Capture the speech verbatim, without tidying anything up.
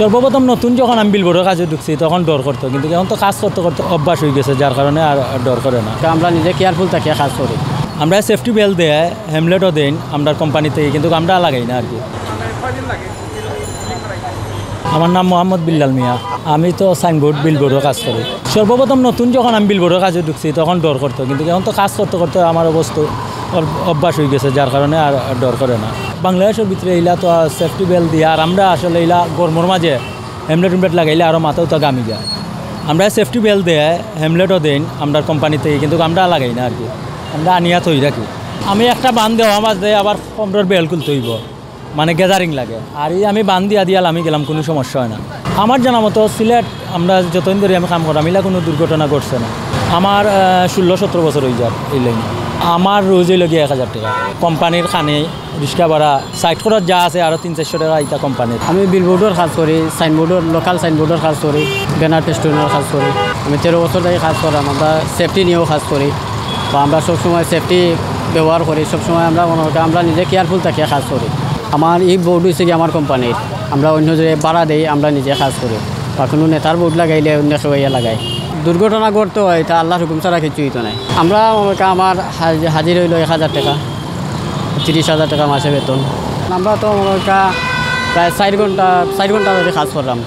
সর্বপ্রথম নতুন যখন আমি বিলবোর্ডর কাজে ঢুকছি, তখন ডর করতো, কিন্তু এখন তো কাজ করতে করতে অভ্যাস হয়ে গেছে, যার কারণে আর ডর করে না। তো আমরা নিজে কেয়ারফুল থাকিয়া কাজ করি। আমরা সেফটি বেল্ট দেয়, হেলমেটও দেন আমরা কোম্পানি থেকে, কিন্তু আমরা লাগাই না আর কি। আমার নাম মোহাম্মদ বিল্লাল মিয়া। আমি তো সাইনবোর্ড, বিলবোর্ডও কাজ করি। সর্বপ্রথম নতুন যখন আমি বিলবোর্ডর কাজে ঢুকছি, তখন ডর করতো, কিন্তু এখন তো কাজ করতে করতে আমার অবস্থা অভ- অভ্যাস হয়ে গেছে, যার কারণে আর ডর করে না। বাংলাদেশের ভিতরে ইলা তো সেফটি বেল্ট দিয়া, আর আমরা আসলে ইলা গরমর মাঝে হেলমেট টেমলেট লাগাইলে আরও মাথাও তো গামি যায়। আমরা সেফটি বেল্ট দেয়, হেলমেটও দেন আমরা কোম্পানি থেকে, কিন্তু আমরা লাগাই না আর কি, আমরা আনিয়া থই রাখি। আমি একটা বান দেওয়া বাদে আবার পনেরোর বেল্ট খুলতে হইব, মানে গ্যাদারিং লাগে। আর এই আমি বান দিয়া দিয়া লামি গেলাম, কোনো সমস্যা হয় না। আমার জানা মতো সিলেট, আমরা যতদিন ধরে আমি কাম করলাম, ইলা কোনো দুর্ঘটনা ঘটছে না। আমার ষোলো সতেরো বছর হয়ে যার এই লাইনে। আমার রোজ হইল গিয়ে এক হাজার টাকা। কোম্পানির খানি, রিক্সা ভাড়া, সাইড খরচ যা আছে, আরও তিন চারশো টাকা ইটা কোম্পানির। আমি বিলবোর্ডর কাজ করি, সাইনবোর্ডর, লোকাল সাইনবোর্ডর কাজ করি, ব্যানার ফেস্টুনের কাজ করি। আমি তেরো বছর ধরে কাজ করলাম। আমরা সেফটি নিয়েও কাজ করি, বা আমরা সবসময় সেফটি ব্যবহার করি। সবসময় আমরা মনে হয় আমরা নিজে কেয়ারফুল থাকিয়া কাজ করি। আমার এই বোর্ড হয়েছে কি আমার কোম্পানির, আমরা অন্য জায়গায় ভাড়া দেই, আমরা নিজে কাজ করি। বা কোনো নেতার বোর্ড লাগাইলে অন্য সবাই লাগাই। দুর্ঘটনা ঘটতে হয়, তা আল্লাহর হুকুম ছাড়া কিচ্ছু হইতো নাই। আমরা মনে হয় আমার হাজ- হাজির হইলো এক হাজার টাকা, তিরিশ হাজার টাকা মাসে বেতন। আমরা তো মনে হয় প্রায় চার ঘন্টা, চার ঘন্টা ধরে কাজ করলাম।